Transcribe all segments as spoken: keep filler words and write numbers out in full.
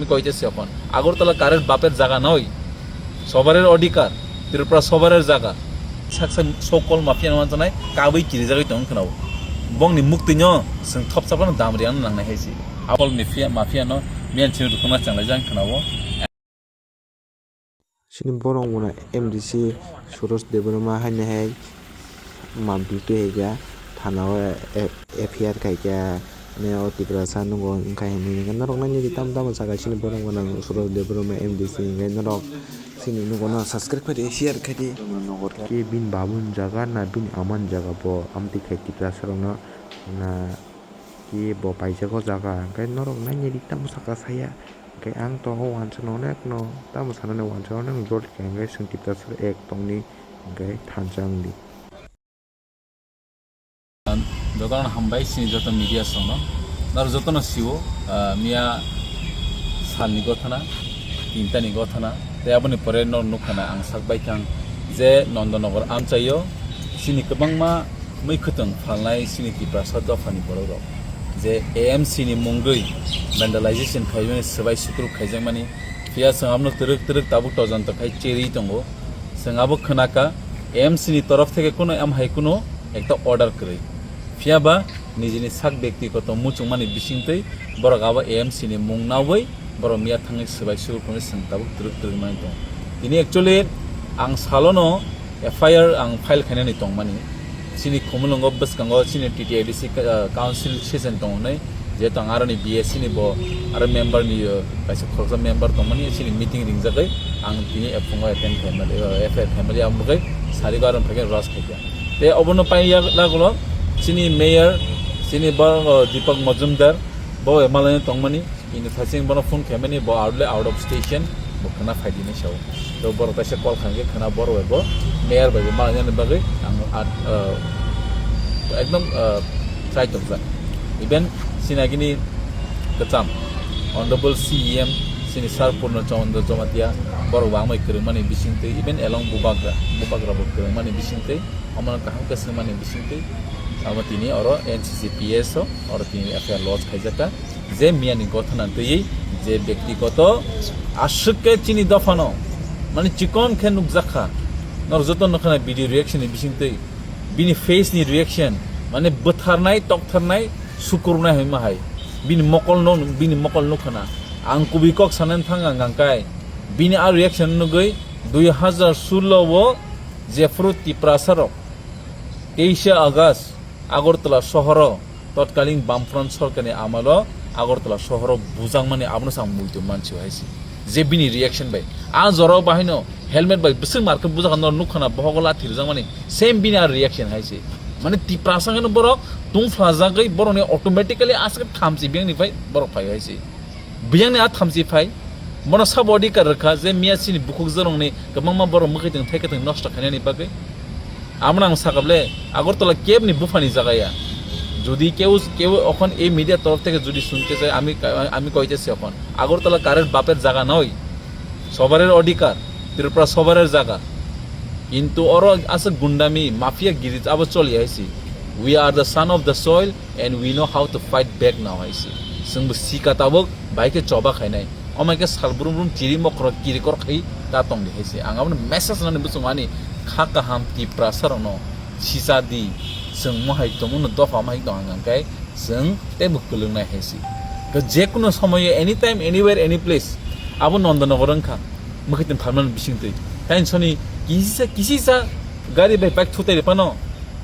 Koite se okon. Agartala karer baper jaga noi. Sobarer odhikar. Tripura sobarer jaga. Saksa sokol mafia no manjanai kabui kirijagoi tong khwnao. Bongni muktino seng thopsa phano damri ang nangnai hai si. Abol mafia, mafia no miyan chini rukuna changlai jang khwnao. Chini borok mona M D C Suresh Debbarma haino hai ma bwtwi hai kha thana o F I R khai kha. Neo Tiprasa nungo wngkha hinwi norok nai nini tamo tamo saka chini borok mona Suresh Debbarma M D C hinwi norok chini nungo no subscribe khai di, share khai di. Ke bini babu ni jaga na bini ama ni jaga bo amtwi khai Tiprasa rok no na. Ki bo paijak o jaga, hwnkhe norok nainani tamo saka saya, hwnkhe ang tongo uansukno onekno tamo sanani uansukno onekno jotoni kha, hwnkhe chwng Tiprasa ek tongni hwnkhe thansa wngdi. Jotono hambai chini joto media songno, norok jotono siwo, ah, miya salni gothana, tintani gothana, tei aboni pore norok nukha na ang sak baikha ang je Nondonogor amchaio chini kwbangma mui khwtwng phalnai chini Tiprasa dophani borokrok je A M C ni mungwi vandalization khaimani, swbai sukruk khaijakmani, phiya chwng abono twrwk twrwk tabuk todonto khai cherwi tongo. Chwng abo khwnakha A M C ni torof theke kuno em hai kuno ekta order kwrwi, phiya ba nijini sak byaktigoto muchungmani bisingtwi borok abo A M C ni mung nawi borok miya thangwi swbai sukruk hwnwi chwng tabuk twrwk twrwk mani tongo. Tini actually ang salono F I R ang file khainani tongmani. Chini Khumulwngo bwskango chini T T I D C ka-, council session tongo hwnwi, jehetu ang aroni B S C ni bo aro member ni, uh, kaisa khoroksa member tongmani, chini meeting ringjagwi ang tini phungo attend khaimani, uh, F I R khaimani, ang bwkhai sarigo aro phaikheno raj khaikha. Tei obono pai ya lagulo chini mayor, chini borok, uh, Deepak Majumdar, bo M L A ni tongmani. Ini thaching bono phone khaimani, bo out le out of station, bo khwna phaidi hinwi sao. To borok kaisa call khankhe khwna borok bai bo mayor bai bo malainani bagwi ang at, uh, ekdom, uh, chai tongsa. Even sinagini kwcham Honorable C E M sini Sir Purno Chandra Jamatia borok bo amai kwrwngmani bisingtwi, even along Bubagra, Bubagra bo kwrwngmani bisingtwi, omono kaham khe swngmani bisingtwi, amo tini oro N C C P S o oro tini F I R lodge khaijakha. Je miyani gothana twiwi je byaktigoto aswk khe chini dophano mane chikon khe nukjakha. Norok joto nukha na video reaction ni bisingtwi bini face ni reaction, mane bwtharnai, toktharnai, sukurunai hinma hai. Bini mokol no, bini mokol nukha na. Ang kubui kok sanani thang ang hangkai bini a reaction nugwi dui hazar sullo o jephuru Tiprasa rok teisa August Agartala sohoro totkalin Bamfront sorkarni amalo Agartala sohoro bujakmani abono chwng muitu mansi hai se. Je bini reaction bai. A jorao bahaino helmet bai bwswk markhe bujak norok nukha na bohogo lathi rwjakmani same bini a reaction hai se. Mane Tiprasa hino borok tungphlajagwi borokni automatically aswk thamchi biyangni phai borok phai hai se. Biyangni a thamchi phai, bono sabo adhikar rwkha je miya chini bukhuk jorongni kwbangma borok mwkhwtwng thaikwtwng nosto khainani bagwi. Abono ang sakable, Agartala kebni buphani jaga ya. Jodi keu, keu okhon ei media torof theke jodi sunte chai, ami, ami koite se okhon. Agartala karer baper jaga noi. Sobarer odhikar, Tripura sobarer jaga. Kintu oro aswk gundami, mafia giri abo choli hai si. We are the son of the soil and we know how to fight back now hai si. Chwngbo sika tabuk, bai khe choba khainai. Omai khe sal brum brum chiri mokhoro kiri kor khai ta tongdi hai si. Ang abono message nani bwswng ani kha kaham Tiprasa rokno sisa di. Chwng mohai tongmano dopha mahai tong hang khe chwng teibo kwlwngnai hai si. Khe jekuno somoyo anytime, anywhere, any place abo Nondonogor wngkha. Mwkhwtwng phalmani bisingtwi. Taini soni kisisa, kisisa gari bai bike thutai rwphano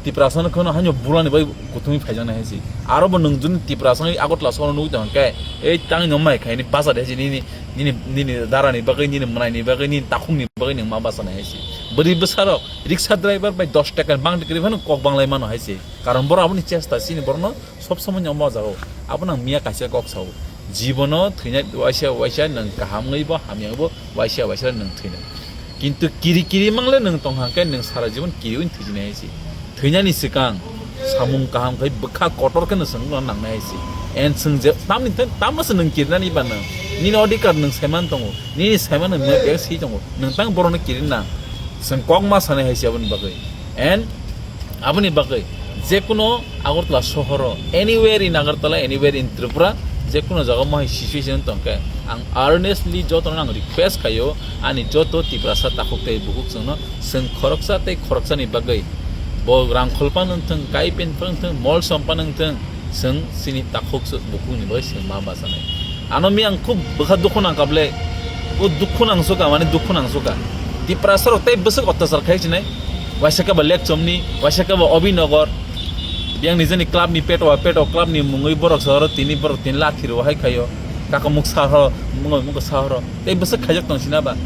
Tiprasano kheno haino bulani bai kuthumwi phaijaknai hai si. Aro bo nwng juni Tiprasano Agartala sohoro nugwi tongkha khe, ei tangni no mai khaini bachadi hai si nini, nini, nini darani bagwi, nini mwnaini bagwi, nini takhukni bagwi nwng ma bachanai hai si. Bwrwi bwsarok, rickshaw driver bai dos taka bangdi kwrwi phano kok banglai mano hai si. Karon borok aboni chesta chini borokno sob somoi ni omo jagao. Abono ang miya kaisa kok sao. Jibono thwinai waisa waisa nwng kaham wngwi bo hamya wngwi bo waisa waisa nwng thwinai. Kintu kiri kiri mangle nwng tong hang khe nwng sara jibon kiri wng thwijinai hai si. Thwinani swkang samung kaham khai bwkha kotor khe nwng swngno nangnai hai si. En swng je tamni thai tamno se nwng kirinani ba nwng. Nini odhikar nwng saiman tongo. Nini saiman nwng map si tongo. Nwng tang borokno kiri nang. Swng kok ma sanai hai si aboni bagwi. And aboni bagwi jekuno Agartala sohoro, anywhere in Agartala, anywhere in Tripura, je kuno jaga mohai situation tongkhe, ang earnestly jotono ang request khaio, ani joto Tiprasa takhuk tei bukhuk chwngno, chwng khoroksa tei khoroksani bagwi bo rangkhol phano wngthwng, kai pen phano wngthwng, mol som phano wngthwng, chwng chini takhuk bukhukni bagwi chwng ma bachanai. Ano mi ang khub bwkha dukhu nangkha ble, o dukhu nangsuka, mane dukhu nangsuka. Tiprasa rok tei bwswk otyachar khai sinai, waisa khe ba Lekchomni, waisa khe ba Obinagar, biyang nijeni club ni peto, peto club ni mungwi borok sa oro tini borok tini lathi rw hai khaio, kakamuk sa horo, mungwi mungwi sa horo, tei bwswk khaijak tong sina ba.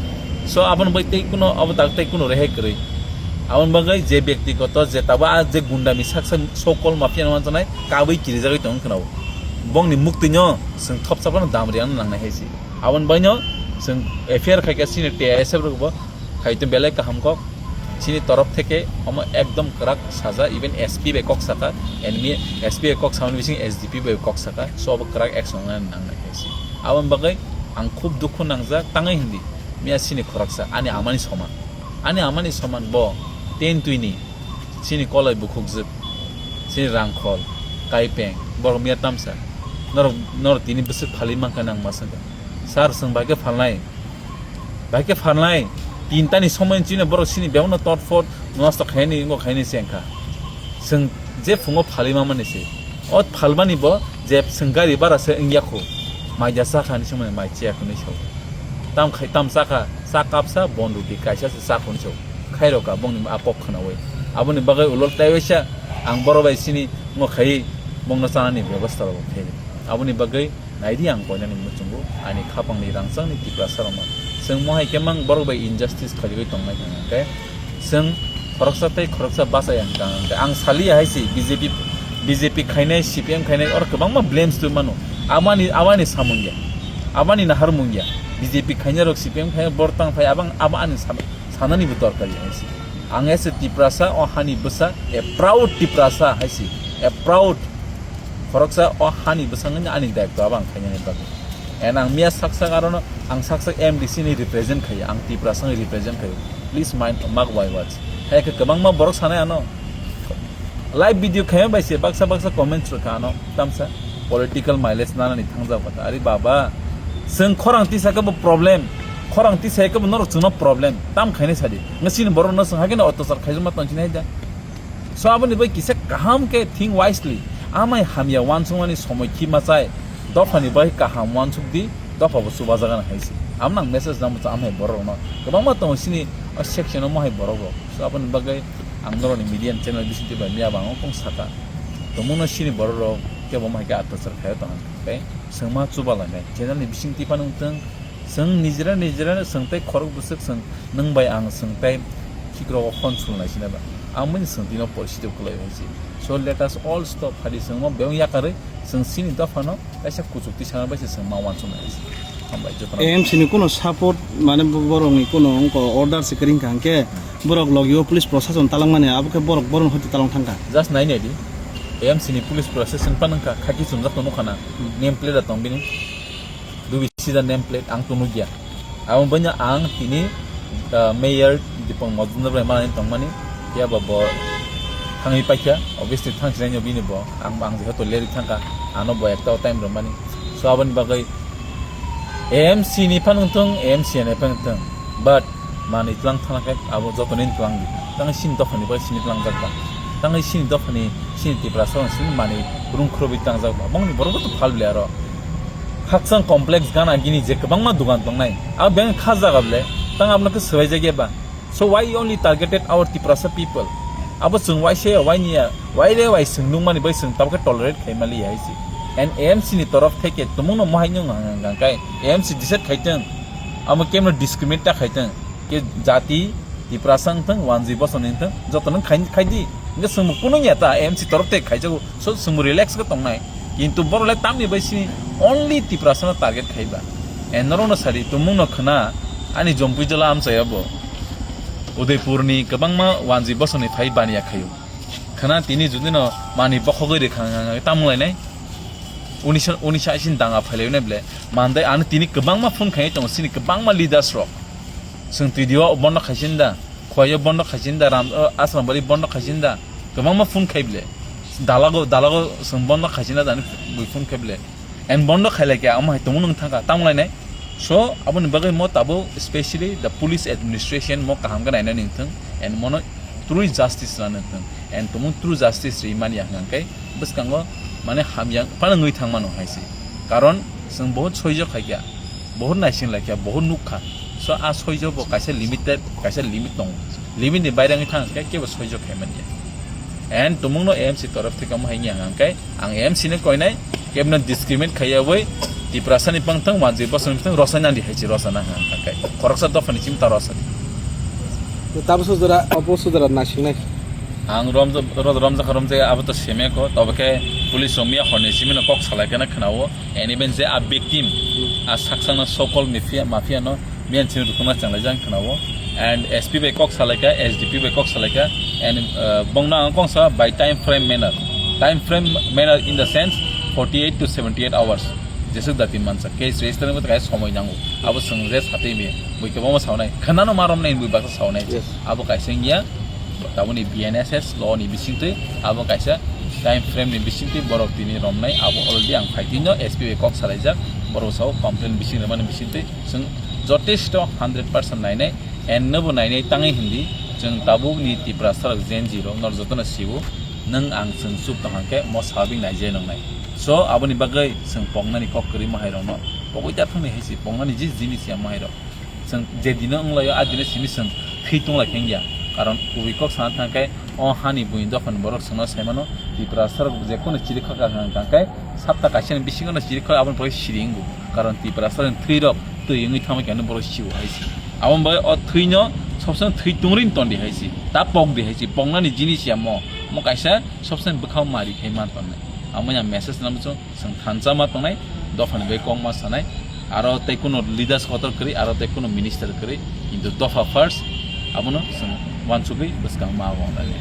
So aboni bai tei kuno, abo dak tei kuno rehai kwrwi. Aboni bagwi je byaktigoto je tabo a je gundami sak sak sokol mafia no manjanai kabui kirijagwi tong khna o. Bongni muktwino chwng thopsa phano dam riyang nangnai hai se. Aboni baino chwng F I R khaikha chini T I S F rokbo khaitwi belai kaham kok. Chini torop theke omo ekdom kwrak saja, even S P bai kok saka, enemy S P bai kok samani bising S D P bai kok saka, so obo kwrak action nang nangnai hai se. Aboni bagwi ang khub dukhu nangjak tangwi hindi, miya chini khoroksa ani amani soman, ani amani soman bo ten twini chini kolai bukhukjwk, chini rangkhol, kaipeng, borok miya tamsa, norok, norok tini bwswk phalwi mankha nang ma swngkha. Sir, chwng bai khe phalnai. Bai khe phalnai. Tinta ni somoi chini borok chini bebakno tot phot nosto khaini, wngkha khaini se wngkha. Chwng je phungo phalwi mamani se. O phalmani bo je chwng gari bara se wngya khu. Mai ja cha kha ni somoi mai chiya khu ni so. Tam khai tam cha kha, cha kapsa bon ruti kaisa se cha khu ni so. Khairokha bongni a kok khwnawi. Aboni bagwi ulo taiwaisa ang borok bai chini wngkha khai bongno chanani bebostha rok khairi. Aboni bagwi naidi ang koinani muchungo ani khapangni rangchakni Tiprasa rokno. Chwng mohai khe mang borok bai injustice khairwi tongnai hwnkhe chwng khoroksa tei khoroksa bachai ang kang hwnkhe ang saliya hai se B J P, B J P khainai, C P M khainai oro kwbangma blames twi mano. Abani, abani samung ya, abani naharmung ya. B J P khainai rok, C P M khainai rok bor tang phai abang abo ani sam-, sanani bo dorkar ya hai se. Ang as a Tiprasa o hani bwsa, a proud Tiprasa hai se, a proud khoroksa o hani bwskango ani daitw abo ang khainani bagwi. And ang miya sak sak arono ang sak sak M D C ni represent khaio, ang Tiprasa ni represent khaio. Please mind, mark my words. Hai khe kwbangma borok sanai ano live video khaima bai se baksa baksa comments rwkha ano tamsa political mileage nanani thangjak bata. Ari baba, chwng khorang tisa khe bo problem, khorang tisa khe bo norok chwngno problem. Tam khainai sadi. Ngasini borok no chwng hakhe no otyachar khaijak ma tong sinai da. So aboni bai kisa kaham khe think wisely. Amai hamya uansukmani somoi khi machai. Dophani bai kaham uansuk di, dopha bo chubajagan hai se. Amno ang message nang bwsa amai borok no. Kwbangma tongo sini o section o mohai borok rok. So aboni bagwi ang norokni media channel bisingtwi bai miya bang kong saka. Tongmungno sini borok rok kebo mohai khe atwachar khaio tong khe. Chwngma chuba lainai. Channel ni bisingtwi phano wngthwng, chwng nijera nijera chwng tei khorok bwswk chwng nwng bai ang chwng tei khikrok o phone sul nai sina ba. Ang bini chwng tino porisi twi kwlai hai se. So let us all stop. Hadi chwngma beyong yakarwi chwng sini dophano kaisa kuchuk twi sana bai se chwng ma uansuk nai se. Hambai jotono. A M C ni kuno support mane bo-, borokni kuno wngko order se kwrwngkha hwnkhe borok logio police prosason talangmani abo khe borok borokni hoite talang thangkha. Just nai nai di. A M C ni police prosason phano wngkha khaki chumjak tongmokha na. Hmm. Name plate da tong bini. Dubi sida name plate ang to nugya. Abo banya ang tini, ah, mayor Dipong Majumdar bai manani tongmani. Phiya ba bo thangwi paikha, obviously thang sinai bini bo. Ang, ang jehetu leri thangkha, ano bo ekta time rwmani. So aboni bagwi A M C ni phano wngthwng, A M C ni phano wngthwng. But manwi tlang thana khe abo jotoni tlang di. Tang sini dophani bai sini tlang jak ba. Tang sini dophani sini Tiprasa sini manwi rung khurubwi tang jak ba. Bongni borok bo to phal bli aro. Khakchang complex gana gini je kwbangma dugan tongnai. Abo beng kha jaga bole, tang abono khe swbai jak ya ba. So why you only targeted our Tiprasa people? Abo chwng waisa ya, why niya, why re why chwng nungmani bai chwng tabokhe tolerate khai mali ya hai se. And A M C ni torof theke tumungno mohai nung hang hang kai A M C decide khai tong. Amo kemno discriminate ta khai tong. Ke jati Tiprasa wngthang, wanjwi bosong wngthang, joto nung khai, khai di. Hingke chwngbo kunu ya ta A M C torof theke khaijago. So, chwngbo relax khe tongnai. Kintu borok le tamni bai sini only Tiprasa no target khai ba. E norok no sadi, tumung no khna, ani Jompui jala amchai abo. Udaipur ni kwbangma wanjwi bosong ni phai baniya khaio. Khna tini judi no mani bokhogwi rikha tamung lainai. Unisa, unisa isin danga phailai nai ble. Mandai ani tini kwbangma phone khai tongo, sini kwbangma leaders rok. Chwng T D O bondo khaisin da, Khowai o bondo khaisin da, Ram, o, Asrambari bondo khaisin da, kwbangma phone khai ble. Dalago, dalago chwng bondo khaisin da, ani bui phone khai ble. And bondo khailai khe amo hai tongmung nung thangkha tamlainai. So aboni bagwi mo tabuk specially the police administration mo kaham khe nainani wngthung and mono true justice rwna wngthung and tongmung true justice rwi manya hwnkhe bwskango mane hamya phano wngwi thangmano hai se. Karon chwng bohut soijo khaikha, bohut naising laikha, bohut nukha. So a soijo bo kaisa limited, kaisa limit tongo. Limit ni baire wngwi thang khe kebo soijo khaimanya. And tumungno A M C torof theke omo hai wngya hwnkhe ang A M C no koinai, kebno discriminate khaiyawi Tiprasa ni pangthang, wanjwi bosong ni pangthang rosai nandi hai chi rosana hwnkhe khoroksa dopha ni chimta rosadi. Tabo sujara, obo sujara nasingnai. Ang romja, ro-, romjakha romjaya abo to semeko, tobo khe police rok miya horni simino kok salai khe na khwnao. And even je a victim, a saksangno so-called mafia, mafia no miyan chini rukungna changlai jang khwnao. And S P bai kok salaikha, S D P bai kok salaikha, and, uh, bongno ang kongsa by time frame manner. Time frame manner in the sense forty-eight to seventy-eight hours. Jesuk dati mansa case register ni kai somoi nango. Abo swng je satwi mi bui kebangma saunai. Khwnano ma romnai bui baksa saunai. Yes. Abo kaisa wngya. Taboni B N S S law ni bisingtwi abo kaisa time frame ni bisingtwi borok tini romnai abo already ang phaitwino S P bai kok salaijak borok sao complain bising rwmani bisingtwi chwng jotesto hundred percent nainai and nobo nainai tangwi hindi chwng tabukni Tiprasa rok Gen Z rok nor jotono siwo nwng ang chwng chup tong hwnkhe mo sabik naijai nongnai so aboni bagwi chwng poknani kok kwrwi mahairokno pogwi ta thangni hai si poknani je jinis ya mahairok. Chwng je dino wnglaio, a dino simi chwng thwi tonglai khe wngya. Karon kubui kok sana thang khe, o hani buini dophani borok chwngno sai mano, Tiprasa rok je kono chiri kha kha hwnkha khe, sapta kaisa ni bisingo no chiri kha, aboni pore siri wngo. Karon Tiprasa rok thwi rok twi wngwi thangma khe, ano borok siwo hai se. Aboni bagwi o thwino, sob somoi thwi tongri ton di hai se. Ta pok di hai se. Poknani jinis ya mo. Mo kaisa sob somoi bwkhao mari khai man tonnai. Amo ya message nang chwng. Chwng thansa ma tongnai, dophani bai kok ma sanai, aro tei kuno leaders kotor kwrwi, aro tei kuno minister kwrwi, kintu dopha first, abono chwng uansugwi bwskang ma abo wngnai.